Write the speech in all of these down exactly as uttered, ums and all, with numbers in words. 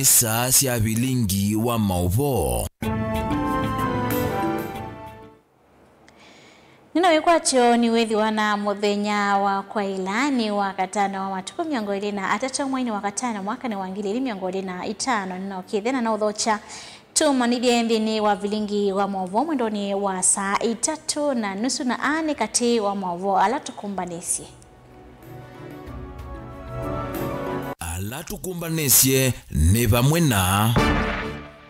Nĩ saa sya vilingi wa maũvoo. Nĩna wĩkwatyo nĩwĩthĩwa na mũthenya wa kwaĩla nĩ wa katano wa matukũ mĩongo ĩlĩ na atatũ mweinĩ wa katano mwakanĩ wa ngili ilĩ mĩongo ĩlĩ na itano. Nĩna ũkĩthya na naũthokya tũmanyĩthye nthĩnĩ wa vilingi wa maũvoo mwendonĩ wa saa itatũ na nusu, na aa nĩ katĩ wa maũvoo ala tũkũmbanĩsye. Ala tũkũmbanĩsye nĩ vamwe na.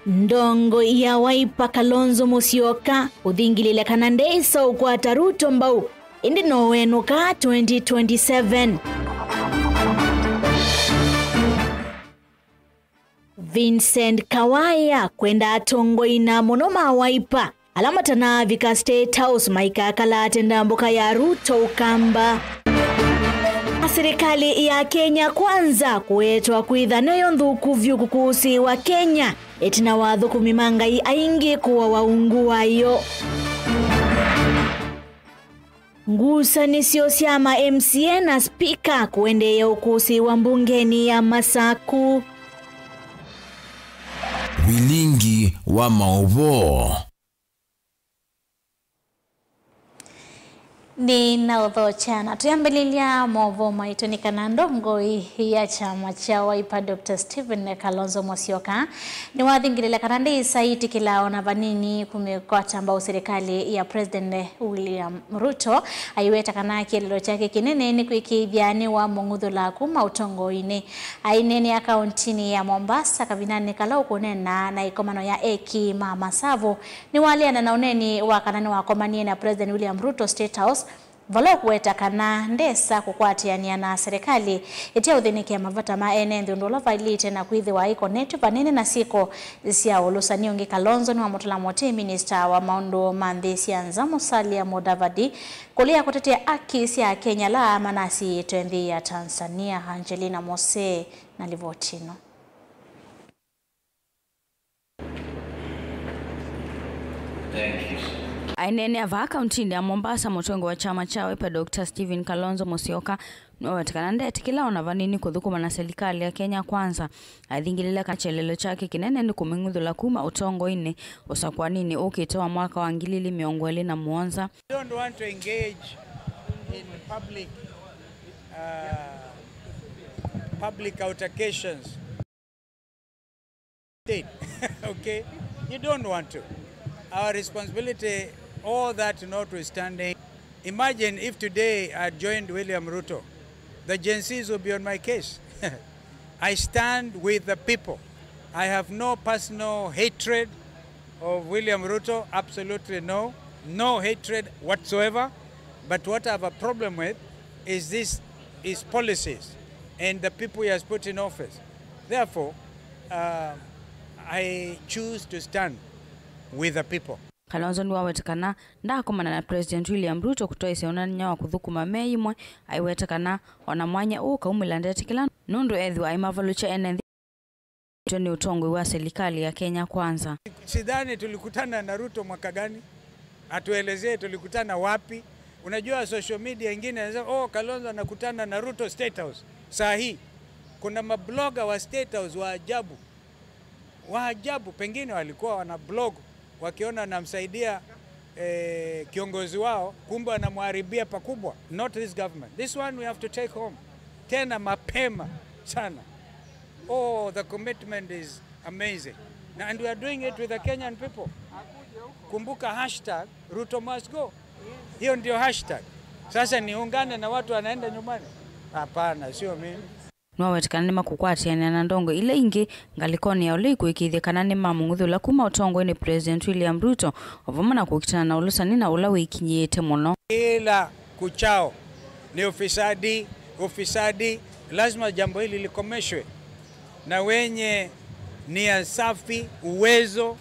Ndongoi ya Wiper Kalonzo Musyoka ũthingilĩle kana ndeĩsa ũkwata Ruto mbau, ĩndĩ no wenũka twenty twenty-seven. Vincent Kawaya kwenda atongoi na mũno ma Wiper ala matanavika State House maikakalate ndambũka ya Ruto Ũkamba. Na serikali ya Kenya Kwanza kũetwa kwĩtha nĩyo nthũku vyũ kũkũsĩĩwa Kenya ĩtina wa athũkũmi ma Ngai aingĩ kũawa ungu wayo. Ngusanĩsyo sya ma M C A na spika kũendeea ũkũsĩĩwa mbungenĩ ya Masaku. Vilingi wa maũvoo. Nĩnaũthokya na tũyambĩlĩlya maũvoo maitũ nĩ kana ndongoi ya kyama kya Wiper Doctor Stephen Kalonzo Musyoka nĩwathingĩlĩle kana ndĩsa ĩtĩkĩla ona vanini kũmĩkwata mbau serikali ya President William Ruto, aiweta kana kĩeleelo kyake kĩnene nĩ kwĩkĩĩthya nĩwamũng'uthũla kuma ũtongoinĩ. Aineenea kaũntinĩ ya Mombasa kavindanĩ kala ũkũneena na ĩkomano ya eki ma masavu, nĩwaleana na ũneeni wa kana nĩwakomanie na President William Ruto State House, vala ũkũweta kana ndesa kũkwatĩanĩa na serikali ĩteũthĩnĩkĩa mavata ma ene nthĩ ũndũ ũla vailĩte na kwĩthĩwa aikonetw'e vanene na syĩko sya ũlũsani ũngĩ. Kalonzo nĩwamũtũla mũtĩ minista wa maũndũ ma nthĩ sya nza Musalia Mudavadi kũlea kũtetea aki sya Akenya ala manasiĩĩtwe nthĩ ya Tanzania. Angelina Mose na livoti ĩno. Aineenea vaa kauntinĩ ya Mombasa, mũtongoi wa kyama kya Wiper Doctor Stephen Kalonzo Musyoka nĩwaweta kana ndetĩkĩla ona vanini kũthũkũma na selikalĩ ya Kenya Kwanza. Athingĩlĩla kana kyelelo kyake kĩnene nĩ kũmĩng'uthũla kuma ũtongoinĩ ũsakũaninĩ ũkĩte wa mwaka wa ngili ilĩ mĩongo ĩlĩ na mũonza. I don't want to engage in public, uh, public altercations. State. Okay? You don't want to. Our responsibility, all that notwithstanding, imagine if today I joined William Ruto, the Gen Zs will be on my case. I stand with the people. I have no personal hatred of William Ruto, absolutely no. No hatred whatsoever. But what I have a problem with is this, his policies and the people he has put in office. Therefore, uh, I choose to stand with the people. Kalonzo nĩwaweta kana ndaakomana na President William Ruto kũtwaĩsya ũnany'a wa kũthũkũma me imwe, aiweta kana ona mwanya ũũ kaumĩla ndetĩkĩla nũndũ ethĩwa aimavalũkya ene nthĩ nĩ ũtongoi wa serikali ya Kenya Kwanza. Sidhani tulikutana na Ruto mwaka gani? Atuelezee tulikutana wapi? Unajua social media ingine inasema, "Oh, Kalonzo anakutana na Ruto State House." Saa hii kuna mabloga wa State House wa ajabu. Wa ajabu, pengine walikuwa wana blog wakiona wanamsaidia eh, kiongozi wao, kumbe anamharibia pakubwa. Not this government. This one we have to take home. Tena mapema sana. Oh, the commitment is amazing. Na, and we are doing it with the Kenyan people. Kumbuka hashtag Ruto must go. Hiyo ndio hashtag. Sasa niungane na watu wanaenda nyumbani? Hapana, sio mimi. Nĩwaweta kana nĩmakũkwatĩanĩa na ndongoi ila ingĩ ngalĩkonĩ ya ũla ikũĩkĩĩthya kana nĩmamũng'uthũla kuma ũtongoinĩ President William Ruto, o vamwe na kũkitana na ũlũsani na ũla wĩkinyĩĩte mũno. Kila kuchao ni ufisadi, ufisadi. Lazima jambo hili likomeshwe, na wenye nia safi, uwezo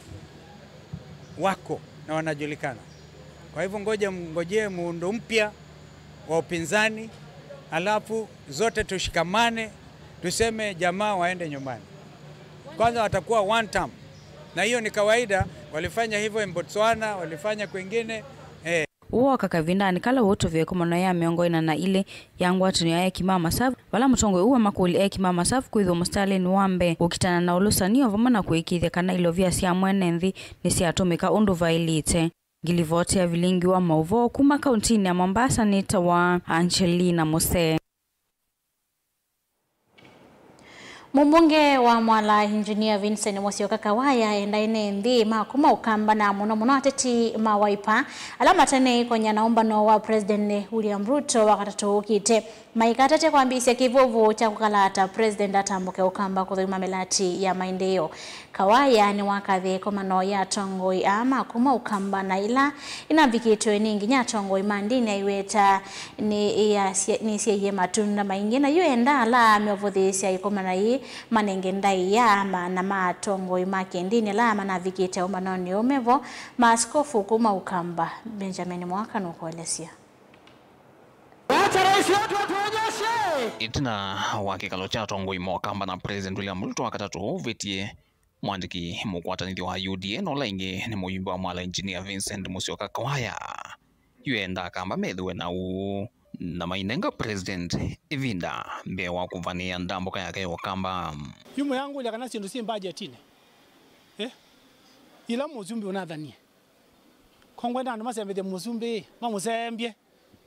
wako na wanajulikana. Kwa hivyo ngoja, ngojee muundo mpya wa upinzani, alafu zote tushikamane, tuseme jamaa waende nyumbani. Kwanza watakuwa one term. Na hiyo ni kawaida, walifanya hivyo in Botswana, walifanya kwingine. Eh. Ũũ woka kavindanĩ kala ũũtũvĩa ĩkomano ya mĩongo ĩna na ilĩ ya ngwatanĩo ya eki ma masavu, vala mũtongoi ũũ amakũlya eki ma masavu kwĩthĩwa mũsitalĩnĩ wa mbee kũkitana na ũlũsanĩo vamwe na kũĩkĩĩthya kana ilovia sya mwene nthĩ nĩsyatũmĩka ũndũ vaĩlĩte. Ngilivoti ya vilingi wa maũvoo kuma kauntinĩ ya Mombasa nĩtawa Angelina Musee. Mũmbunge wa Mwala, Engineer Vincent Musyoka Kawaya, endae nĩ nthĩ ma kuma Ũkamba na mũno mũno ateti ma Wiper ala matenei kũny'a na ũmbano wa President William Ruto wa katatũ ũkĩte, maikatate kwambĩĩsya kĩvuvu kya kũkalata President atambũke Ũkamba kũthũima mĩlati ya maendeeo. Kawaya nĩwakathie ĩkomano ya atongoi aa ma kuma Ũkamba na ila inavikĩtwe nĩ nginya atongoi ma ndini aiweta nĩ ĩyasye-, nĩsyaie matunda maingĩ, na yu enda ala meũvũthĩĩsya ĩkomano yĩĩ manenge ndaĩa maana ma atongoi ma kĩndini ala manavikĩte ũmbanonĩ ũũ mevo, maaskofu kuma Ũkamba. Benjamin Mwaka nũkũelesya. Wacha rais wetu atuonyeshe. Ĩtina wa kĩkalo kya atongoi ma Ũkamba na President William Ruto wa katatũ ũvĩtie, mwandĩki mũkwatanĩthyo wa U D A na ũla ĩngĩ nĩ mũyumbe wa Mwala Engineer Vincent Musyoka Kawaya, yu enda Akamba methĩwe na ũũ na mainenga President ĩvinda mbee wa kũvanĩĩa ndambũka yake ya Ũkamba. Yu mũyangũlya kana syĩndũ syĩ mbajetinĩ, eh? Ila mũsumbĩ ũnathanie. Ko ngwenda andũ masembethye mũsumbĩ, mamũsembye.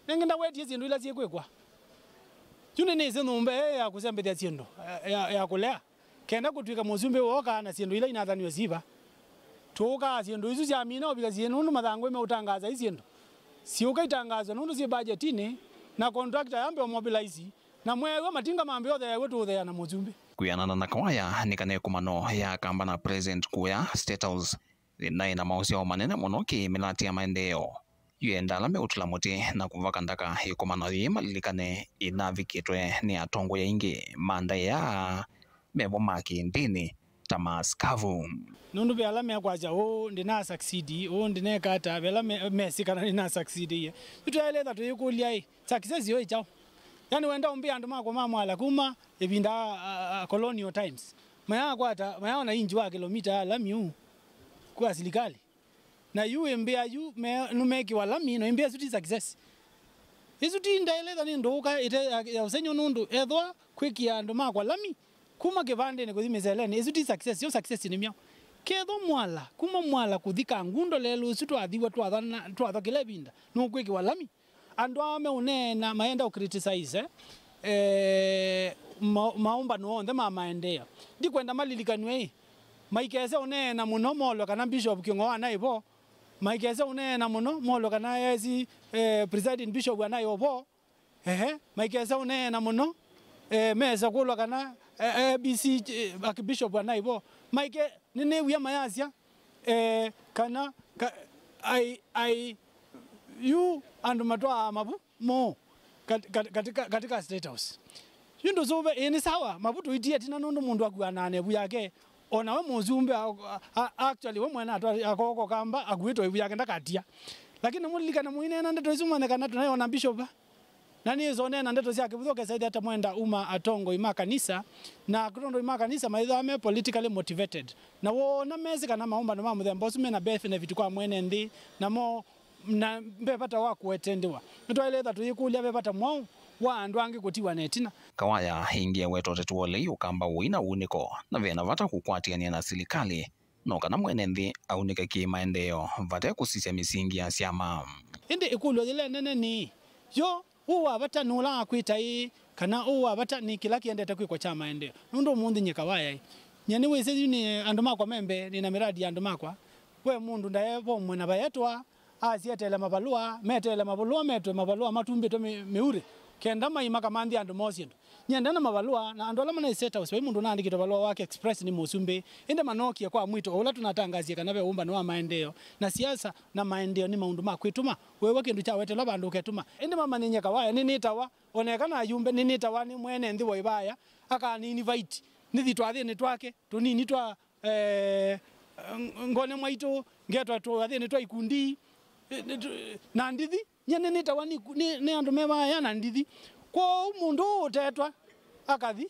Nengĩ ndawetie syĩndũ ila syĩkwĩkwa. Yu nĩnĩsĩ nyũmba ĩĩ ya kũsembethya syĩndũ, ya, ya, ya kũlea. Kenda kũtw'ĩka mũsumbĩ wooka na syĩndũ ila inathaniwe siva. Tũũkaa syĩndũ isu syamina ũvika syĩ nũndũ mathangũ meũtangaasa i syĩndũ. Siũka itangaaswa nũndũ syĩ mbajetinĩ, na contractor yambe ũmobilize, na mweew'a matinga mambe ũtheew'a tũũtheea na mũsumbĩ. Kwĩanana na Kawaya, nĩ kana ĩkomano ya Akamba na President kũya State House yĩnaĩ na maũsyao manene mũno kĩ mĩlati ya maendeeo. Yu enda ala meũtũla mũtĩ na kũvaka ndaka ĩkomano yĩĩ malilikane ĩnavikĩtwe nĩ atongoi aingĩ ma ndaĩa mevo ma kĩndĩnĩ ta maaskavu. Nũndũ ve ala mekwasya, "Ũũ ndĩna succeed, ũũ ndĩneka ata," ve ala me-, mesĩ kana nĩna succeedie. Yu twaĩle ĩtha tũyĩkũlya-ĩ, success yo ĩ kyaũ? Yani wenda ũmbĩa andũ makwa ma Mwala kuma ĩvinda a, a, a colonial times, mayaakwata, mayaona inji wa kilomita ya lami ũũ kwa silikali. Na yu ĩmbĩa yu me-, nũmekĩwa lami, no ĩmbĩa ĩsu ti success. Ĩsu ti ndaĩlĩtha nĩ ndũũka ĩte ya, ya ũsengy'o nũndũ ethwa kwĩkĩa andũ makwa lami kuma kĩvandĩnĩ kũthi mĩseleni, ĩsu ti success, yo success nĩ myaũ. Kethwa Mwala, kuma Mwala kũthi Kangundo lelũ ũsu twathiwa twathana, twathwa kĩla ĩvinda, nũkwĩkĩwa lami. Andũ aa meũneena, mayenda ũ criticize, eh, ma-, maũmbano onthe ma maendeeo. Ndikwenda malilikanw'e ĩ, maikese ũneena mũno molwe kana Bishop Kĩng'oa anaĩ vo, maikese ũneena mũno molwe kana A I C, eh, Presiding Bishop anaĩ o vo, ehe, maikese ũneena mũno, eh, mese kũlwa kana, eh, A B C, eh, Archbishop anaĩ vo, maike, nĩnĩw'ĩa mayasya, eh, kana ka, ai, ai, yu andũ matwaa mavu moo kat-, kat-, katika, katika State House. Yu ndũsũve, ĩĩ nĩ sawa, mavu tũitie ĩtina nũndũ mũndũ akuanaa na ĩvu yake, o nawe mũsumbĩ a, a, a, actually we mwene atwa-, akooko kamba akuĩtwe ĩvu yake ndakatia. Lakini mũlilikane mũineena ndeto isu mwene kana tũnaĩ ona bishop va. Na nĩsonee na ndeto sya kĩvũthũ ũkesa ĩthĩa ta mwenda uma atongoi ma kanisa, na atongoi ma kanisa maĩthĩwa me politically motivated. Na woona mesĩ kana maũmbano ma mũthemba ũsu mena benefit kwa mwene nthĩ, namo na ve vata wa kũetendewa. Nĩtwaĩle ĩtha tũyĩkũlya ve vata mwaũ wa andũ angĩ kũtiwa na ĩtina. Kawaya ĩngĩ eweta ũteti wa ũlei ũkamba ũi na unĩko, na vena vata kũkwatĩanĩa na silikalĩ no kana mwene nthĩ aunĩke kĩ maendeeo vate kũsisya mĩsingi ya syama. Ĩndĩ ĩkũlyo yĩla ĩnene nĩ, yo, ũũ wa vata nĩ ũla akwĩta ĩĩ, kana ũũ wa vata nĩ kĩla kĩendete kwĩkwa kya maendeeo? Nũndũ ũmũnthĩ nyie Kawaya ĩ, nyie nĩwĩsĩ yu nĩ andũ makwa me mbee, nĩ na mĩradi ya andũ makwa. We mũndũ ndae vo mwena vaetwa, asyeteele mavalũa, meteele mavalũa, metwe mavalũa matumbĩtwe mĩ-, mĩurĩ, kenda mai makamanthĩa andũ moo syĩndũ. Nyie ndena mavalũa, na andũ ala manaĩ State House, vai mũndũ ũnaandĩkĩtwe valũa wake express nĩ mũsumbĩ, ĩndĩ manookie kwa mwito, o ũla tũnatangasie kana ve ũmbano wa maendeeo, na siasa na maendeeo nĩ maũndũ ma kwĩtũma. Weew'a kĩndũ kyawetelwa vandũ ũketũma. Ĩndĩ mamanyĩny'e Kawaya, nĩnĩtawa, o na eka na ayumbe, nĩnĩtawa nĩ mwene nthĩ wa ĩvaya, akanĩinvite nĩthi twathĩnĩ twake tũnini twa, eh, ng-, ngone mwaitũ, ngetwa twathĩnĩ twa ikundi, eh, nĩ tũ-, na ndithi. Nyie nĩnĩtawa nĩ, nĩ, nĩ andũ me vaya na ndithi. Kwoou mũndũ ũũ ũtetwa akathi,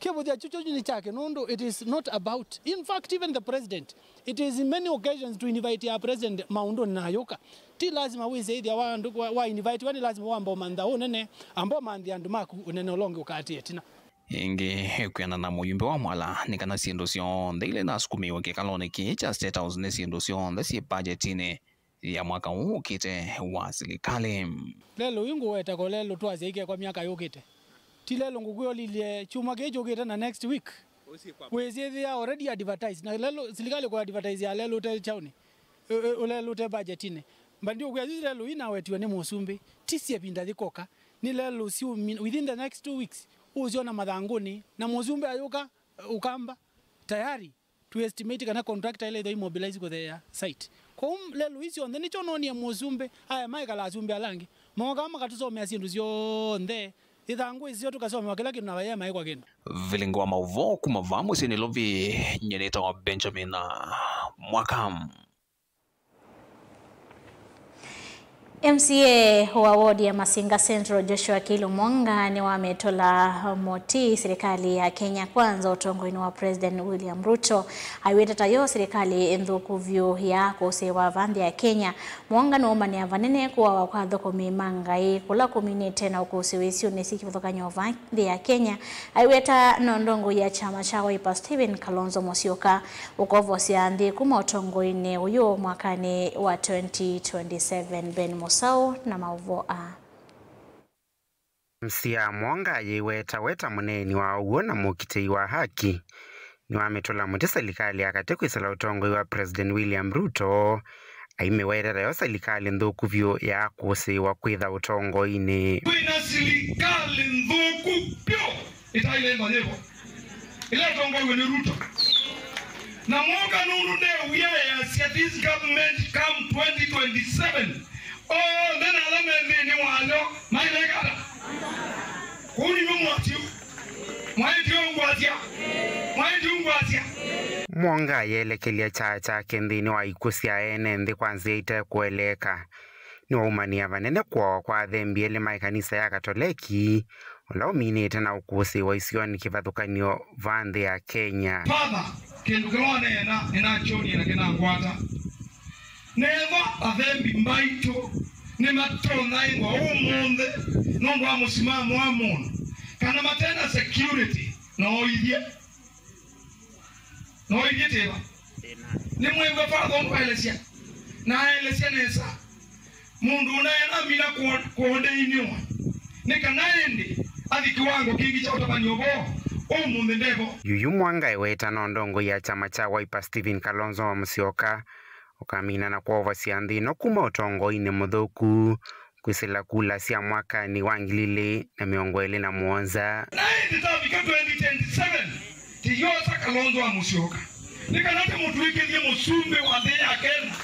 Kĩvũthya kyu kyu nĩ kyake, nũndũ it is not about, in fact, even the president, it is in many occasions to invite ya president maũndũnĩ na ayũka. Ti lazima wĩsĩ ĩthĩa wa andũ wa, wa invite wa, nĩ lazima wamba ũmantha ũnene, amba ũmanthie andũ maku ũnene ũla ũngĩ ũkaatĩe ĩtina. Ĩngĩ, kwĩanana na mũyumbe wa Mwala, nĩ kana syĩndũ syonthe ila inasukumĩiwe kĩkalonĩ kĩĩ kya State House nĩ syĩndũ syonthe syĩ mbajetinĩ ya mwaka ũũ ũkĩte wa silikalĩ. Lelũ yu ngũweta ko lelũ twasya ikekwa myaka yũkĩte. Ti lelũ ngũkwĩolilye kyumwa kĩĩ kyũkĩte na next week. Wĩsyĩthĩa already advertised. Na lelũ, silikalĩ kũ advertise ya lelũ ũte kyaũnĩ. Ũ-, ũ-, lelũ ũte budgetinĩ. But ndiũkwĩa yu lelũ inawetiwe nĩ mũsumbĩ. Ti syĩ ĩvinda yĩkoka. Nĩ lelũ syũmi-, within the next two weeks. Ũsyona mathangũnĩ. Na mũsumbĩ ayũka, ũkamba. Tayari. To estimate kana contractor ĩla ĩthwa imobilize kũtheea site. Kwoou lelũ ii syonthe nĩkyo noonie mũsumbĩ, aya maĩkala asumbĩ ala angĩ. Mookaa makatũsomea syĩndũ syonthe. Ithangũ isyo tũkasomewa kĩla kĩndũ na vaya maĩkwa kĩndũ. Vilingi wa maũvoo kuma vaa mũsyĩ Nairobi, nyie nĩtawa Benjamin Mwaka. M C A wa ward ya Masinga Central, Joshua Kiilu Mwonga, nĩwametũla mũtĩ silikalĩ ya Kenya Kwanza ũtongoinĩ wa President William Ruto, aiweta ta yo silikalĩ nthũku vyũ ya kũsĩĩwa vaa nthĩ ya Kenya. Mwonga nũũmanĩa vanene kũawa kwa athũkũmi ma Ngai kũla kũminĩte na ũkũsĩĩwa isionĩ syĩ kĩvathũkany'o vaa nthĩ ya Kenya, aiweta nondongo ya kyama kya Wiper Stephen Kalonzo Musyoka. Ũkovosya nthĩ kuma ũtongoinĩ ũyũ mwakanĩ wa twenty twenty-seven. Ben Mũsaũ na maũvoo aa. M C A Mwonga ayĩweta we ta mũneeni wa ũw'o na mũkitĩi wa haki, nĩwametũla mũtĩ silikalĩ ya katĩ kwĩsĩla ũtongoi wa President William Ruto, aimĩweta tayo silikalĩ nthũku vyũ ya kũsĩĩwa kwĩtha ũtongoinĩ. Kwĩna silikalĩ nthũku vyũ. Ĩtaĩle manyĩvo ĩla ĩtongoiwe nĩ Ruto. Na Mwonga nũndũ ndewie easya this government come twenty twenty-seven, onthe na ala me nthĩnĩ wayo mailekata. Kũu nĩw'o mwasyo. Mwaĩtye ũngwasya. Mwaĩtye ũngwasya. Mwonga ayelekelya kyaa kyake nthĩnĩ wa ikw'ũ sya ene nthĩ kwa nzĩa ite kũeleeka. Nĩwaumanĩa vanene kũawa kwa athembi elĩ ma ĩkanisa ya Katoleki, ũla ũminĩte na ũkũsĩĩwa isionĩ kĩvathũkany'o vaa nthĩ ya Kenya. Father, kĩndũ kĩla waneena nĩnakyonie na kĩnangwata. Nethwa athembi maitũ nĩmatonyaĩngwa ũmũnthĩ nũndũ wa mũsimamo wa mũndũ, kana matena security, nooithye. Nooithye tĩva. Nĩmwĩw'a Father ũndũ aelesya, na aelesya nesa. Mũndũ ũnaena amina kũo-, kũondeiniwa, nĩ kana ĩndĩ athi kĩwango kĩngĩ kya ũtavany'a ũvoo, ũmũnthĩ ndevo. Yuyu Mwanga eweta no ndongoi ya kyama kya Wiper Stephen Kalonzo wa Musyoka ũkamina na kwovosya nthĩ ĩno kuma ũtongoinĩ mũthũku kwĩsĩla kula sya mwakanĩ wa ngili ilĩ na mĩongo ĩlĩ na mũonza. Na ĩndĩ twavika twenty twenty-seven, tĩyosa Kalonzo wa Musyoka, nĩ kana tũmũtw'ĩkĩthye mũsumbĩ wa nthĩ ya Kenya.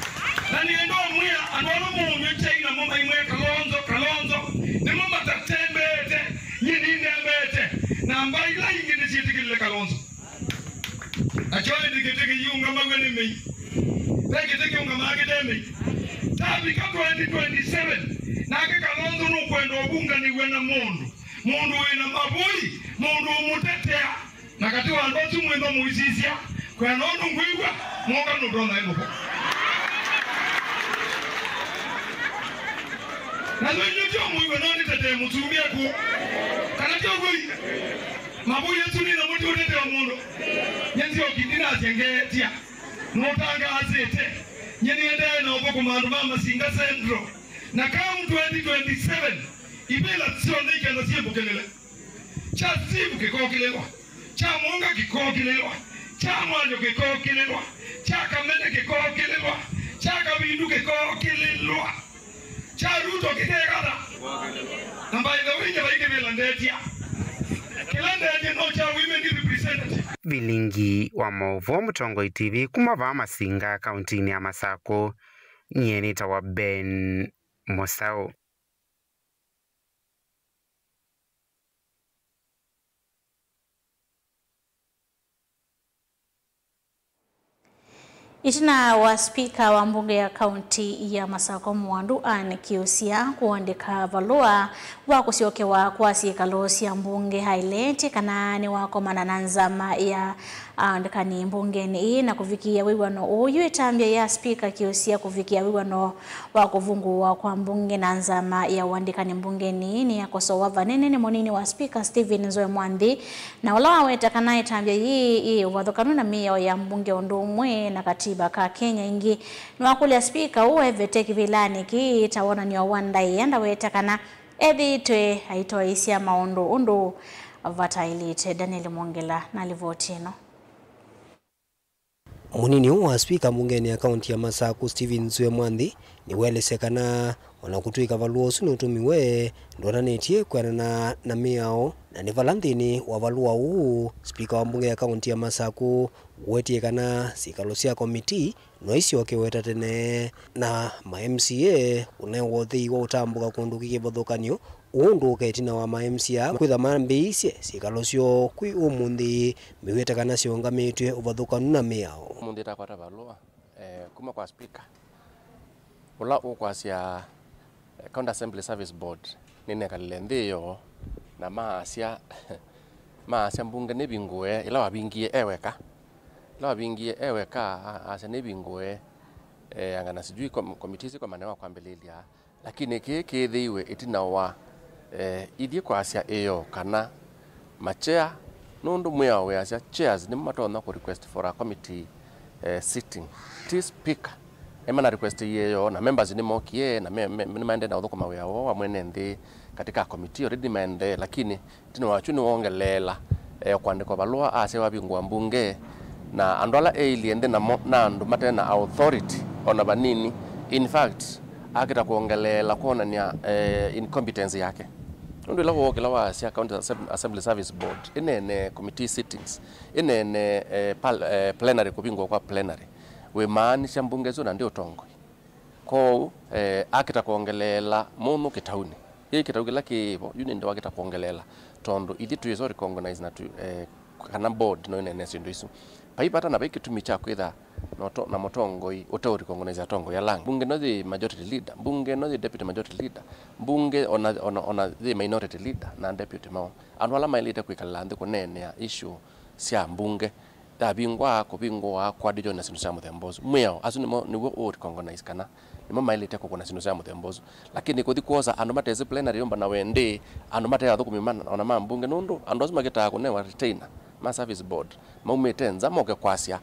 Na nĩenda ũmwĩa andũ ala maũnyw'a kyai namo maimwĩa Kalonzo, Kalonzo, nĩmo matatembeete, nyie nĩndembete, na mbaĩ ila ingĩ nĩsyĩtĩkĩlile Kalonzo. Nakyo ĩndĩ kĩtĩ kĩiũngamaw'a nĩ mĩi. Ve kĩtĩ kĩũngamaa kĩte mĩi. Tavika twenty twenty-seven, nake Kalonzo nũkwenda ũvunganĩw'a na mũndũ, mũndũ wĩ na mavũi, mũndũ ũmũtetea. Na katĩ wa andũ asu mwĩthwa mũisisya, kwĩana ũndũ ngwĩw'a, Mwonga nũtonya ĩmũvo. Na yu inyuĩ tyo mwĩw'a no nĩtetee mũsumbĩ ekũ. Kana tyo kwĩ? Mavũi asu nĩ namo ti ũtetea mũndũ. Nyie nzyoki ndinasya ngeetya. Nũtangaasĩte. Nyie nĩendee na ũthũkũma andũ ma Masinga Central. Na come twenty twenty-seven, ivĩla syonthe ikenda syĩmbũkĩlĩle. Kya Steve kĩkokĩlĩlwa. Kya Mwonga kĩkokĩlĩlwa. Kya Mwalyo kĩkokĩlĩlwa. Kya Kamene kĩkokĩlĩlwa. Kya Kavindu kĩkokĩlĩlwa. Kya Ruto kĩkekata. Na by the way, nyie vai kĩvĩla ndetya. Kĩla ndetya no kya women representative. Vilingi wa maũvoo Mũtongoi T V kuma vaa Masinga, kauntinĩ ya Masakũ, nyie nĩtawa Ben Mũsaũ. Ĩtina wa spika wa mbunge ya kaunti ya Masakũ Mwandu Anne Kiusya kũandĩka valũa wa kũsyokewa kwa syĩkalo sya mbunge, aĩleetye kana nĩwakomana na nzama ya aandĩkani mbungenĩ ĩĩ na kũvikĩa wĩw'ano ũũ. Yu ĩtambya ya spika Kiusya kũvikĩa wĩw'ano wa kũvungũwa kwa mbunge na nzama ya ũandĩkani mbungenĩ ĩĩ nĩyakosowa vanene nĩ mũnini wa spika Stephen Nzue Mwanthi, na ũla waweta kana ĩtambya yĩĩ yĩ ũvathũkanu na mĩao ya mbunge ũndũ ũmwe na katiba ka Kenya. Ĩngĩ, nĩwakũlya spika ũũ evete kĩvĩlanĩ kĩĩ ta wonany'o wa ndaĩa. Ndaweta kana ethĩĩtwe aitoeisya maũndũ ũndũ vataĩlĩte. Daniel Mwongela na livoti ĩno. Mũnini ũũ wa spika mbungenĩ ya kaunti ya Masakũ, Stephen Nzue Mwanthi, nĩwaelesya kana o na kũtw'ĩka valũa ũsu nũtũmiwe, ndwonanĩtye kwĩanana na mĩao, na nĩ vala nthĩnĩ wa valũa ũũ, spika wa mbunge ya kaunti ya Masakũ ũwetie kana syĩkalo sya komitii no isyokewe ta tene, na ma M C A ũnewa ũthei wa ũtambũka kũndũ kĩ kĩvathũkany'o, ũũ ũndũ ũka ĩtina wa ma M C A kwĩtha mambĩĩisye syĩkalo syoo kwĩ ũmũnthĩ, mew'ĩte kana syĩũngamĩtw'e ũvathũkanu na mĩao. Ũmũnthĩ takwata valũa, eh, kuma kwa spika ũla ũkwasya, eh, County Assembly Service Board nĩnekalile nthĩ yoo na maasya, maasya mbunge nĩvingũe ĩla wavingie e weka. Ĩla wavingie e weka, a-, asya nĩvingũe, eh, anga na sijui kom-, komitii sikomane wa kwambĩlĩlya. Lakini kĩĩ kĩthĩiwe ĩtina wa, eh, ithyĩ kwasya ĩyo kana ma chair, nũndũ mwĩao wĩasya chairs nĩmo matonya kũ request for a committee, eh, sitting. Ti speaker. Emana request ĩyo na members nĩmokie na me, me, nĩmaendee na ũthũkũma wĩa woo wa mwene nthĩ katika committee already maendee, lakini ĩtina wakyu nĩwongeleela, eh, kũandĩkwa valũa asya wavingũa mbunge, na andũ ala eilye nthĩ namo na andũ mate na authority ona vanini. In fact, akĩta kwongeleela kwonany'a, eh, incompetence yake. Nũndũ ĩla wookĩla wasya County Assem-, Assembly Service Board, ĩneene committee sittings, ĩneene, eh, pal-, eh, plenary, kũvingũa kwa plenary, wĩmaanisya mbunge ĩsu na ndĩ ũtongoi. Kwoou, eh, akĩta kwongeleela mũno kĩtaunĩ. Ĩ kĩtau kĩla kĩĩ vo, yu nĩndĩ wakĩta kwongeleela, tondũ ithyĩ twĩso recognize na tũ, eh, kana board no ĩneenea syĩndũ isu. Vai vata na vai kĩtumi kya kwĩtha na ũto-, na mũtongoi ũte ũ recognize atongoi ala angĩ. Mbunge no yĩ majority leader, mbunge no yĩ deputy majority leader, mbunge ona, ona, ona yĩ minority leader na deputy mao. Andũ ala maĩlĩte kwĩkalĩla nthĩ kũneenea issue sya mbunge. Yavingwa, kũvingũa, kũandĩkwa na syĩndũ sya mũthemba ũsu. Mwĩao, asu nĩmo, nĩw'o ũ recognize kana nĩmo maĩlĩte kũkũna syĩndũ sya mũthemba ũsu. Lakini kũthi kwosa andũ matesĩ plenary yũmbanawe ĩndĩ, andũ mate athũkũmi ma, ona ma mbunge, nũndũ andũ asu makĩtaa kũnewa retainer ma service board, maumĩte nza moke kwasya,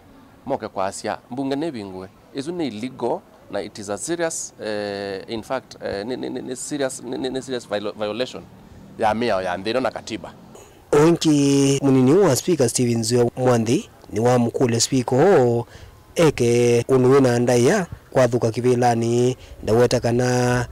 moke kwasya mbunge nĩvingũe. Ĩsu nĩ illegal na it is a serious, eh, in fact, eh, nĩ, nĩ, nĩ, nĩ serious, nĩ, nĩ, nĩ serious viol-, violation ya mĩao ya nthĩ ĩno na katiba. O ĩngĩ, mũnini ũũ wa spika Stephen Nzue Mwanthi nĩwamũkũlya spika ũũ eke ũndũ wĩ na ndaĩa kwathũka kĩvĩlanĩ. Ndaweta kana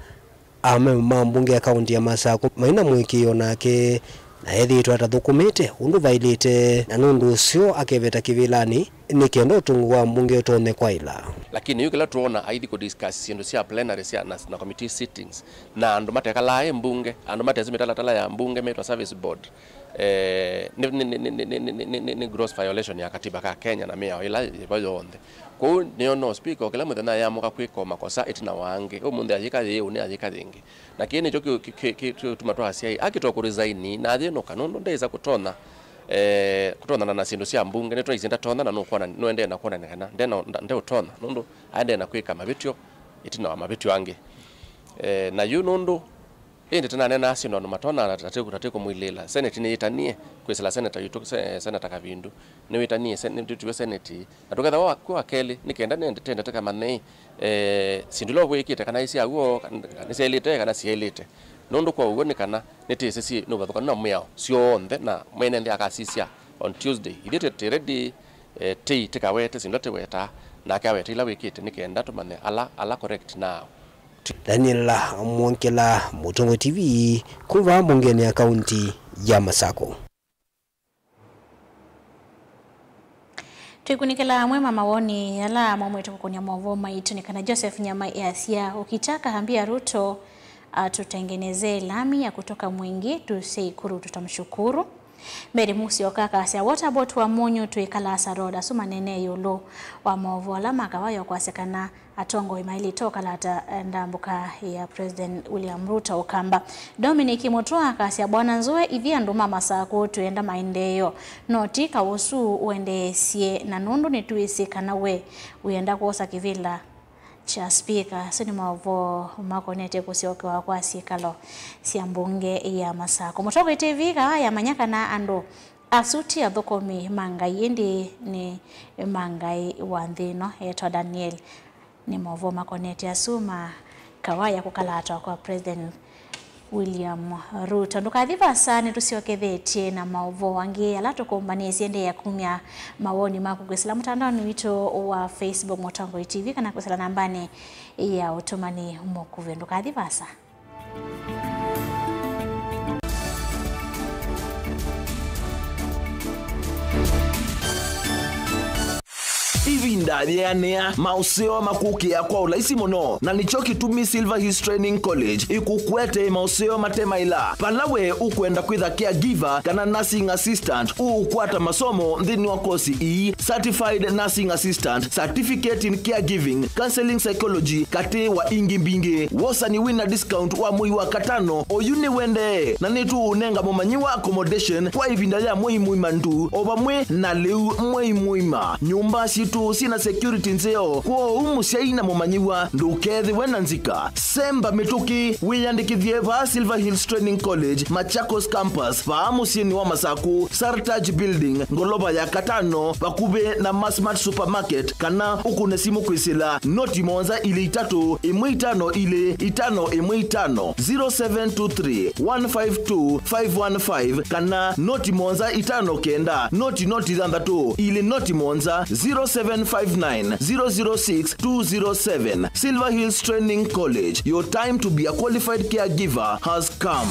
amemba ma mbunge ya kaunti ya Masakũ mai na mũĩkĩĩo nake, na ethĩĩtwe atathũkũmĩte ũndũ vaĩlĩte, na nũndũ ũseo akeveta kĩvĩlanĩ nĩ kenda ũtũngĩi wa mbunge ũtonye kwaĩla. Lakini yu kĩla twoona aithi kũ discuss syĩndũ sya plenary sya, na, na committee sittings, na andũ matekalaa ĩ mbunge, andũ matesĩ mĩtalatala ya mbunge, metwa service board, eh, nĩ, nĩ, nĩ gross violation ya katiba ka Kenya na mĩao ĩla yĩvo yonthe. Kwoou nĩyo no speaker o kĩla mũthenya ayamũka kwĩka o makosa ĩtina wa angĩ. Ũmũnthĩ ayĩka yĩĩ, ũnĩ ayĩka yĩngĩ. Na kĩĩ nĩkyo kĩ, kĩ, kĩ, kĩ, kĩtuma twasya ĩ, akĩtwa kũresign na ayĩnũka, nũndũ ndesa kũtonya, eh, kũtonyana na syĩndũ sya mbunge. Nĩtwaisye ndatonya na nũkwona, nũendee na kwonany'a kana ndena, nda, ndeũtonya, nũndũ aendee na kwĩka mavĩtyo ĩtina wa mavĩtyo angĩ. Eh, na yu nũndũ Ĩndĩ tũnaneenaa syĩndũ andũ matonya na tatĩ, tatĩ kũmwilĩĩla. Senate nĩyĩtanie kwĩsĩla seneta witũ, se-, Seneta Kavindu. Nĩwĩtanie sen-, nĩtwĩtiwe Senate. Na tũkethĩwa wa, kwĩ wa kelĩ, nĩ kenda nende, tende tũkamanye, eh, syĩndũ ila ũvw'ĩkĩte kana ĩ sya w'o, kana, kana nĩsyaĩlĩte kana syaĩlĩte. Nũndũ kwa ũw'o nĩ kana nĩtĩsĩ syĩ nĩ ũvathũkanu na mwĩao syonthe, na mwene nthĩ akasisya on Tuesday. Ithyĩ tĩ, tĩ ready, eh, tĩ, tĩkawete syĩndũ ila tĩwetaa, nake awete ila wĩkĩte nĩ kenda tũmanye ala, ala correct naaũ. Daniel Mwongela, Mũtongoi T V, kuma vaa mbungenĩ ya kaunti ya Masakũ. Twikunĩkĩla amwe ma mawoni ala maumĩte kũkũnĩa maũvoo maitũ nĩ kana Joseph Nyama easya, "Ukitaka ambia Ruto atutengenezee lami ya kutoka Mwingi tuse Ikuru, tutamshukuru." Mary Musyoka akasya, Waterboard wa Munyu twĩ Kalasa Road, asu manene ĩũlũ wa maũvoo ala ma Kawaya ũkwasya kana atongoi maĩlĩte ũkalata, eh, ndambũka ya President William Ruto Ũkamba. Dominic Mũtũa akasya, Bwana Nzũe, ithyĩ andũ ma Masakũ twĩenda maendeeo, no ti kaũ ũsu ũendeesye, na nũndũ nĩtwĩsĩ kana we wĩenda kwosa kĩvĩla kya spika. Asu nĩ maũvoo makonetye kũsyokewa kwa syĩkalo sya mbunge ya Masakũ. Mũtongoi T V Kawaya amanya kana andũ asu ti athũkũmi ma Ngai, ĩndĩ nĩ ma Ngai wa nthĩ ĩno. Etwa Daniel. Nĩ maũvoo makonetye asu ma Kawaya kũkalata kwa President William Ruto. Ndũkathi vaasa, nĩtũsyokethetye na maũvoo angĩ ala tũkũmbanĩsye. Endeea kumya mawoni maku kwĩsĩla mũtandaonĩ witũ wa Facebook Mũtongoi T V kana kwĩsĩla nambanĩ ya ũtũmani mũkuvĩ. Ndũkathi vaasa. Ĩvinda yeanĩa, maũseo makũkĩa kwa ũlaisi mũno, na nĩkyo kĩtumi Silver Hills Training College ĩkũkwetee maũseo mate maĩla. Vala we ũkwenda kwĩtha caregiver kana nursing assistant, ũũkwata masomo nthĩnĩ wa kosi ii: Certified Nursing Assistant, Certificate in Caregiving, Counseling Psychology, katĩ wa ingĩ mbingĩ. Wosani wĩna discount wa mwei wa katano oyu nĩwendee, na nĩtũũnenga mũmanyĩw'a accommodation kwa ĩvinda ya mwei mũima ndu, o vamwe na lĩu mwei mũima. Nyũmba sitũ syĩna security nzeo, kwoou mũsyai na mũmanyĩw'a ndũkethĩwe na nzika. Semba mĩtũkĩ, wĩyandĩkĩthye vaa Silver Hills Training College, Machakos Campus, vaa mũsyĩnĩ wa Masakũ, Sartaj Building, ngolova ya katano, vakuvĩ na Masmart Supermarket, kana ũkũne simũ kwĩsĩla noti mũonza ilĩ itatũ ĩmwe itano ilĩ itano ĩmwe itano, zero seven two three, one five two, five one five, kana noti mũonza itano kenda, noti noti thanthatũ ilĩ noti mũonza, zero seven five nine, zero zero six, two zero seven. Silver Hills Training College, your time to be a qualified caregiver has come.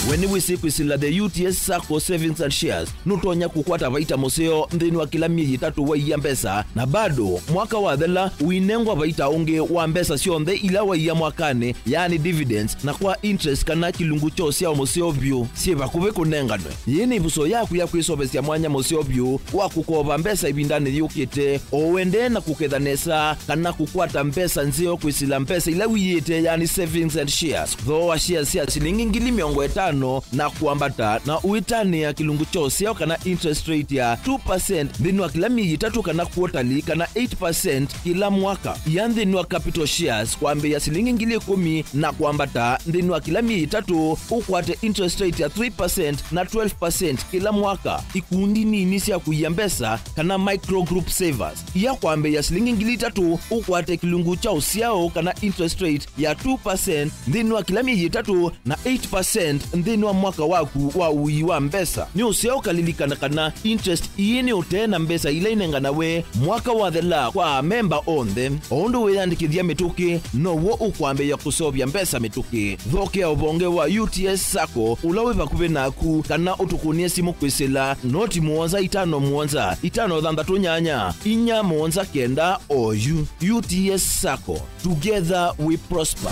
We nĩwĩsĩ kwĩsĩla the U T S Sacco Savings and Shares nũtonya kũkwata vaita mũseo nthĩnĩ wa kĩla myei ĩtatũ waia mbesa, na bado mwaka wathela ũinengwa vaita ũngĩ wa mbesa syonthe ila waia mwakanĩ, yaani dividends, na kwa interest kana kĩlungu kya ũsyao mũseo vyũ syĩ vakuvĩ kũnenganwe. Yĩĩ nĩ ĩvuso yaku ya kwĩseũvĩsya mwanya mũseo vyũ wa kũkova mbesa ĩvindanĩ yũkĩte, o ũendee na kũketha nesa kana kũkwata mbesa nzeo kwĩsĩla mbesa ila wiĩte, yaani savings and shares. Thooa shares sya silingi ngili mĩongo ĩtano na kwambata, na ũitanĩa kĩlungu kya ũsyao kana interest rate ya two percent nthĩnĩ wa kĩla myei ĩtatũ kana quarterly, kana eight percent kĩla mwaka. Ia nthĩnĩ wa capital shares kwambĩĩa silingi ngili ĩkũmi na kwambata nthĩnĩ wa kĩla myei ĩtatũ, ũkwate interest rate ya three percent na twelve percent kĩla mwaka. Ikundi nini sya kũia mbesa kana micro group savers, ia kwambĩĩa silingi ngili itatũ, ũkwate kĩlungu kya ũsyao kana interest rate ya two percent nthĩnĩ wa kĩla myei ĩtatũ na eight percent nthĩnĩ wa mwaka waku wa ũii wa mbesa. Nĩ ũseo ũkalilikana kana interest ii nĩ ũtee na mbesa ila inenganawe mwaka wathela kwa amemba onthe. O ũndũ wĩyandĩkĩthya mĩtũkĩ, now'o ũkwambĩĩa kũseũvya mbesa mĩtũkĩ. Thokea ũvonge wa U T S Sacco ũla wĩ vakuvĩ naku, kana ũtũkũnĩe simũ kwĩsĩla noti mũonza itano mũonza itano thanthatũ nyanya inya mũonza kenda oyu. U T S Sacco, together we prosper.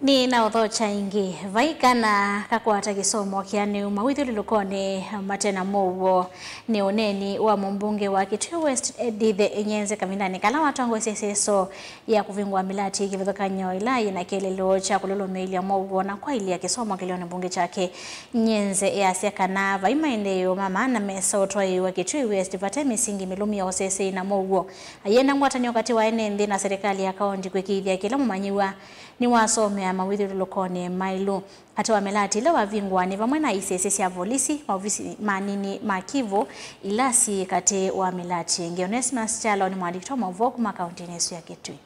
Nĩ na ũthokya ĩngĩ. Vai kana kakwata kĩsomo kĩanĩu mawĩthyũlũlũkonĩ mate na mũuo. Nĩ ũneeni wa mũmbunge wa Kitui West, Edith Nyenze, kavindanĩ kala watongoesye ĩseso ya kũvingũa mĩlatĩ kĩvathũkany'o ĩla yĩ na kĩeleelo kya kũlũlũmĩĩlya mũuo na kwaĩlya kĩsomo kĩleonĩ mbunge kyake. Nyenze easya kana vai maendeeo ma maana mesa ũtwaĩĩwa Kitui West vate mĩsingi mĩlũmu ya ũseseĩ na mũuo. Ayenda ngwatanĩo katĩ wa ene nthĩ na serikali ya kaũnti kũĩkĩĩthya kĩla mũmanyĩw'a nĩwasomea mawĩthyũlũlũkonĩ maĩlu. Katĩ wa mĩlatĩ ĩla wavingũa nĩ vamwe na isese sya volisi, maovisi manini ma kivũ, ila syĩ katĩ wa mĩlatĩ ĩngĩ. Onesmus Kyalo nĩ mũandĩki wa maũvoo kuma kaũntĩnĩ ĩsu ya Kitui.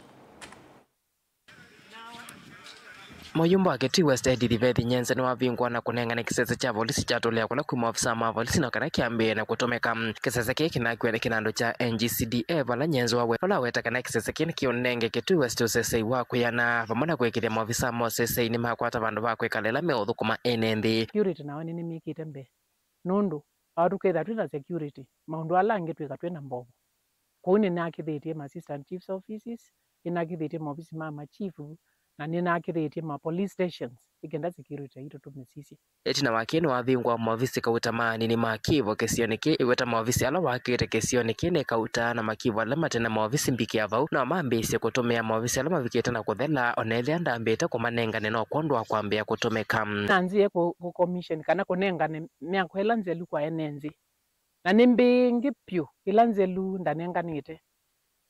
Mũyumba wa Kitui West Edith Vethi Nyenze nĩwavingũa na kũnengane kĩsese kya volisi kyatũlĩa kũla kwĩ maofisa ma volisi na kana kĩambĩĩe na kũtũmĩka. Kĩsese kĩĩ kĩnakw'a nĩ kĩnandũ kya N G C D A vala Nyenze wawe, vala aweta kana kĩsese kĩĩ nĩkĩũnenge Kitui West ũsesei wa kwĩana, vamwe na kũĩkĩĩthya maofisa ma ũsesei nĩmakwata vandũ va kwĩkala ĩla meũthũkũma ene nthĩ. Security nao nĩnĩmĩkĩte mbee. nũndũ ao tũkethĩa twĩ na security, maũndũ ala angĩ twĩka twĩ na mbovo. Kwoou nĩnakĩthĩtye ma assistant chiefs offices, nĩnakĩthĩtye maovisi ma machifu, na nĩnakĩthĩtye ma police stations, nĩ kenda security yaitũ tũmĩsisye. Ĩtina wa kĩĩ nĩwavingũa maovisi kauta ma anini ma kĩvo kĩsionĩ kĩĩ, ĩweta maovisi ala wakĩte kĩsionĩ kĩĩ nĩ kauta na makivu ala mate na maovisi mbikĩa vau, no mambĩĩsye kũtũmĩa maovisi ala mavikĩte na kũthela, o na ethĩa ndambĩte kũmanengane no kwondũ wa kwambĩĩa kũtũmĩka. Nanzie kũ, kũ commission kana kũnengane mĩako ĩla nzelu kwa ene nthĩ. Na nĩmbĩngĩ vyũ ĩla nzelu ndanenganĩte.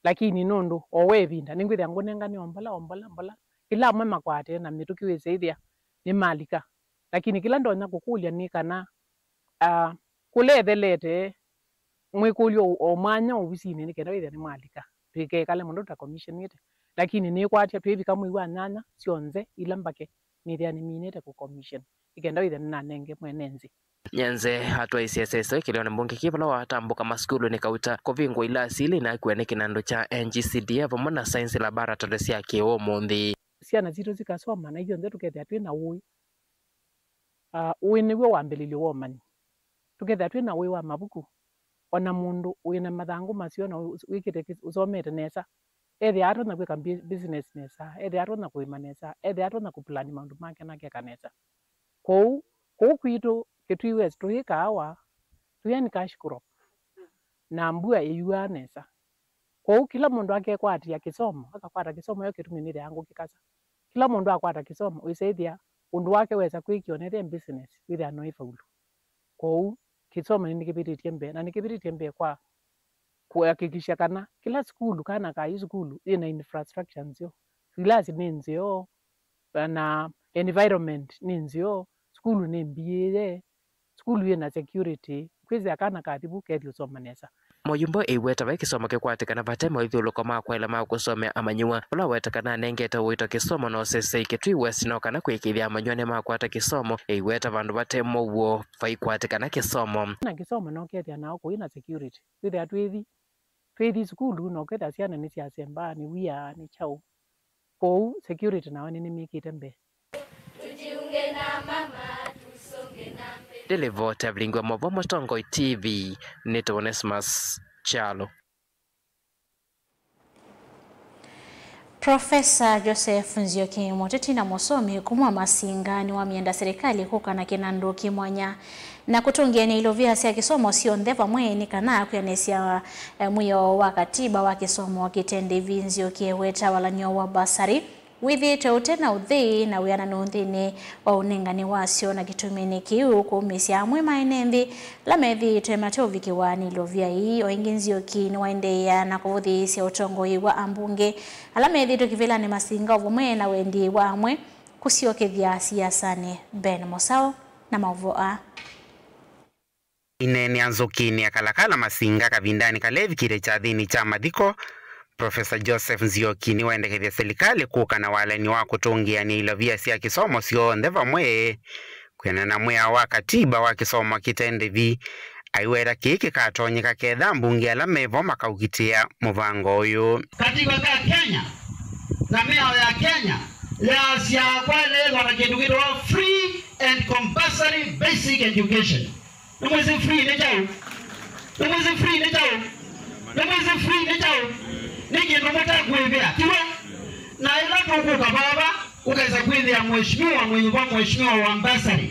Lakini nũndũ o we ĩvinda nĩngwĩthĩa ngũnengane o mbola, o mbola, mbola. Kĩla amwe makwate na mĩtũkĩ wĩsĩ ĩthĩa nĩmalika. Lakini kĩla ndonya kũkũlya nĩ kana, ah, kũla ethelete mwĩkũlyo o mwanya ovisinĩ nĩ kenda wĩthĩa nĩmwalika. Tũikekale mũno tũtakomisionĩte. Lakini nĩkwatya twĩvika mwei wa nyanya syonthe ila mbake nĩthĩa nĩminĩte kũ commission. Nĩ kenda wĩthĩa nĩnanenge mwene nthĩ. Nyenze atwaisye sese kĩlĩonĩ mbunge kĩ vala watambũka masukulunĩ kauta kũvingwa ilasi ila inakuwa nĩ kĩnandũ kya N G C D A vamwe na science laboratory sya kĩũmũnthĩ. Syana sitũ sikasoma na ithyonthe tũkethĩa twĩ na ũĩ. Ah, ũĩ nĩw'o wambĩlĩlyo wa ũmanyi. Tũkethĩa twĩ na ũĩ wa mavuku, o na mũndũ wĩ na mathangũ maseo na wĩ-, wĩkĩte kĩ-, ũsomete nesa, ethĩa atonya kwĩka mbi-, business nesa, ethĩa atonya kũĩma nesa, ethĩa atonya kũpulani maũndũ make na akeka nesa. Kwoou, kũu kwitũ Kitui West tũyĩkaa wa, tũyani cash crop, na mbua ĩyuaa nesa. Kwoou kĩla mũndũ akekwatĩa kĩsomo, akakwata kĩsomo yo kĩtumi nĩthĩa ngũkĩkasa. Kĩla mũndũ akwata kĩsomo, wĩsaĩthĩa ũndũ wake wesa kwĩkĩa onethĩa business, wĩthĩa no ĩfaulu. Kwoou, kĩsomo nĩnĩkĩvĩtĩtye mbee, na nĩkĩvĩtĩtye mbee kwa kũhakikisha kana kĩla sukulu, kana kaĩ sukulu yĩna infrastructure nzeo, vilasi nĩ nzeo, na environment nĩ nzeo, sukulu nĩ mbiĩe, sukulu yĩna security, kwĩsĩa kana kathi vu kethi ũsoma nesa. Mũyumbo ĩiweta vai kĩsomo kĩkwatĩkana vate maithyũlũko ma kwaĩla ma kũsomea amanyĩw'a. Ũla weta kana anengete ũito kĩsomo na ũsesei Kitui West no kana kwĩkĩĩthya amanyĩw'a nĩmakwata kĩsomo ĩiweta vandũ vate mũuo vaikwatĩkana kĩsomo. Na kĩsomo no kethĩa nao kũi na security. Twĩthĩa twĩthi, twĩthi sukulu na ũkethĩa syana nĩsyasemba, nĩ wia, nĩ kyaũ. Kwoou security nao nĩnĩmĩkĩte mbee. Tujiunge na mama, tusonge na mbele. Nĩ livoti ya vilingi wa maũvoo Mũtongoi T V, nĩtwa Onesmus Kyalo. Profesa Joseph Nzioki, mũteti na mũsomi kuma Masinga, nĩwamĩenda serikali kũka na kĩnandũ kĩ mwanya na kũtũngĩanĩa ilovia sya kĩsomo syonthe vamwe nĩ kana kwĩanĩsya, eh, mwĩao wa katiba wa kĩsomo kĩte ndĩvi. Nzioki eweta walany'o wa basarĩ wĩthĩĩtwe ũte na ũthei na wĩananu nthĩnĩ wa ũnengani wasyo, na kĩtumi nĩ kĩu kũũmĩsya amwe ma ene nthĩ ala methĩĩtwe mateũvikĩwa nĩ ilovia ii. O ĩngĩ, Nzioki nĩwaendeea na kũvũthĩĩsya ũtongoi wa ambunge ala methĩĩtwe kĩvĩlanĩ Masinga o vamwe na wendi wa amwe kũsyokethya siasanĩ. Ben Mosao na maũvoo aa. Aineenea nzũkĩnĩ ya Kalakala Masinga kavindanĩ kala evikĩte kyathĩnĩ kya mathiko, Profesa Joseph Nzioki nĩwendekethya silikalĩ kũka na walany'o wa kũtũngĩanĩa ilovia sya kĩsomo syonthe vamwe kwĩanana na mwĩao wa katiba wa kĩsomo kĩte ndĩvi. Aiweta kĩĩ kĩkatonyeka ketha ambunge ala me vo makaũkitĩa mũvango ũyũ. Katiba ka Kenya na mĩao ya Kenya yaasya kwaĩlĩĩthwa na kĩndũ kĩtawa free and compulsory basic education. Nĩmwĩsĩ free nĩ kyaũ? Nĩmwĩsĩ free nĩ kyaũ? Nĩmwĩsĩ free nĩ kyaũ? Nĩ kĩndũ mũtekwĩvĩa, tiw'o? Na ĩla tũkũka vava, ũkesa kwĩthĩa mheshimiwa, mwenye va mheshimiwa wa mbasarĩ.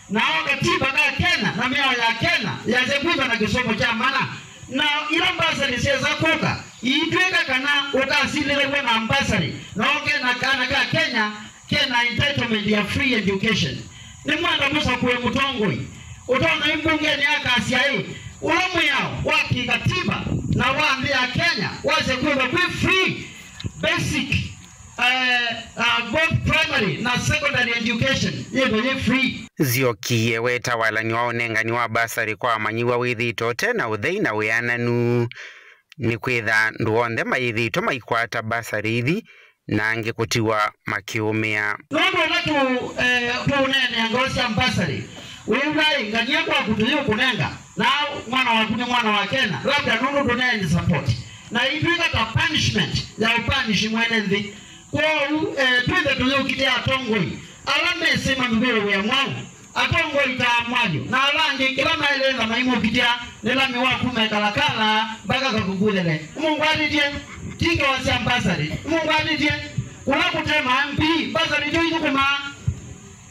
Nao katiba ka Kenya na mĩao ya Kenya yasya kwĩva na kĩsomo kya mana. Na ila mbasarĩ syesa kũka, iitw'ĩka kana ũkasilĩlaw'a na mbasarĩ, nao kena kana ka Kenya kena entitlement ya free education. Nĩmwenda mũsakũe mũtongoi ũtonya ĩ mbungenĩ akasya ĩ, ũla mwĩao wa kĩkatiba na wa nthĩ ya Kenya wasya kwĩva kwĩ free basic, eh, uh, both primary na secondary education yĩvo yĩ free. Nzioki eweta walany'o wa ũnengani wa basarĩ kwa amanyĩw'a wĩthĩĩtwe ũte na ũthei na wĩananu, nĩkwĩtha andũ onthe mayĩthĩĩtwe maikwata basarĩ ithi na angĩ kũtiwa makĩũmĩa. Nũndũ ũla tũ, eh, tũũneenea ngoo sya mbasarĩ, wĩw'aĩ ngania kwaku tũyĩũkũnenga, na mwana waku nĩ mwana wa Kenya, labda nũndũ tũneeni support. Na itwĩka ta punishment ya ũpanishi mwene nthĩ. Kwoou, eh, twĩthe tũyĩũkitĩa atongoi ala mesĩ mavĩvĩwe wĩa mwaũ, Atongoi ta Mwaliũ na ala angĩ kĩla maeleetha maimũkitĩa nĩ lami wa kuma Kalakala mbaka Kakukuthele. Nĩmũngwatĩtye? Ti ngewa sya mbasarĩ. Nĩmũngwatĩtye? Kũla kũte ma M P, mbasarĩ tyo ithũkũmaa.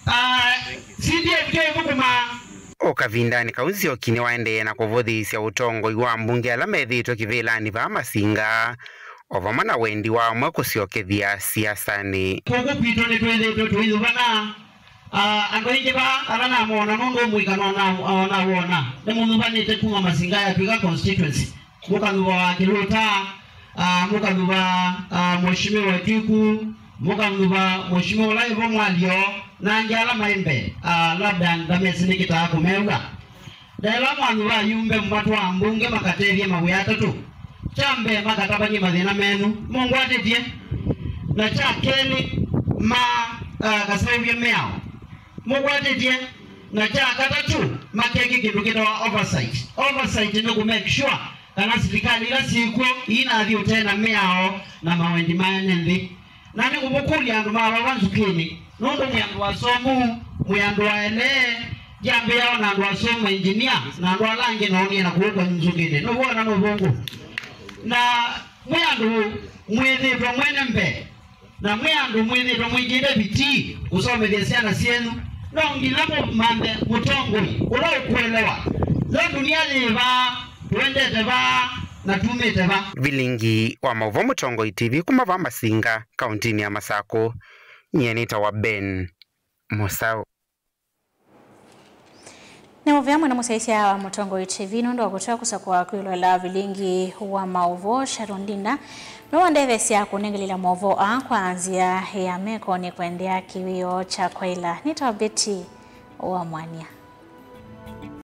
Ah, C D F tyo ithũkũmaa. O kavindanĩ kau, Nzioki nĩwaendee na kũvũthĩĩsya ũtongoi wa ambunge ala methĩĩtwe kĩvĩlanĩ vaa Masinga, o vamwe na wendi wa amwe kũsyokethya siasanĩ. Kũkũ kwitũ nĩtwĩthĩĩtwe tũithũvana. Ah, andũ aingĩ vaa ala namona nũndũ mũika nona- onawona nĩmũnyuvanĩte kuma Masinga yatw'ĩka constituency. Mũkanyuva wa Kĩlũta, ah, mũkanyuva, ah, Mheshimiwa Ĩtwiku, mũkanyuva Mheshimiwa ũla ĩvo Mwalio, na angĩ ala maĩ mbee, ah, labda ndamesĩ nĩkĩtaa kũmew'a. Ndaĩla mwanyuva ayumbe mũmatwaa mbunge makatethye mawĩa atatũ. Kya mbee, makatavany'e mathĩna menyu. Mũngwatĩtye? Na kya kelĩ, ma, ah, kaseũvye mĩao. Mũkwatĩtye? Na kya katatũ, makeke kĩndũ kĩtawa oversight. Oversight nĩ kũ make sure kana silikalĩ ila syĩkw'o iinathi ũtee na mĩao na mawendi maene nthĩ. Na nĩngũmũkũlya andũ ma vava nzukĩnĩ, nũndũ mwĩ andũ asomu, mwĩ andũ aelee, ndyambĩĩawa na andũ asomu, engineer, na andũ ala angĩ noonie na kũu kwa nzukĩnĩ. Nũw'ona nũvũngũ? Na mwĩ andũ mwĩthĩtwe mwene mbee, na mwĩ andũ mwĩthĩtwe mwĩkĩte vitii kũsomethya syana syenyu, no nginya mũmanthe mũtongoi ũla ũkũelewa yo ndunia yĩ vaa, tũendete vaa, na tumĩte va. Vilingi wa maũvoo Mũtongoi T V kuma va Masinga, kauntinĩ ya Masakũ, nyie nĩtawa Ben Mũsaũ. Nĩ mũvea mũno mũsyaĩĩsya wa Mũtongoi T V nũndũ wa kũtw'a kũsakũa kwĩloela vilingi wa maũvoo. Sharon Ndinda nĩwe wandetheesya kũnengelelya maũvoo aa kwa nzĩa ya meko nĩ kũendeea kĩwĩoo kya kwaĩla. Nĩtawa Betty wa Mwania.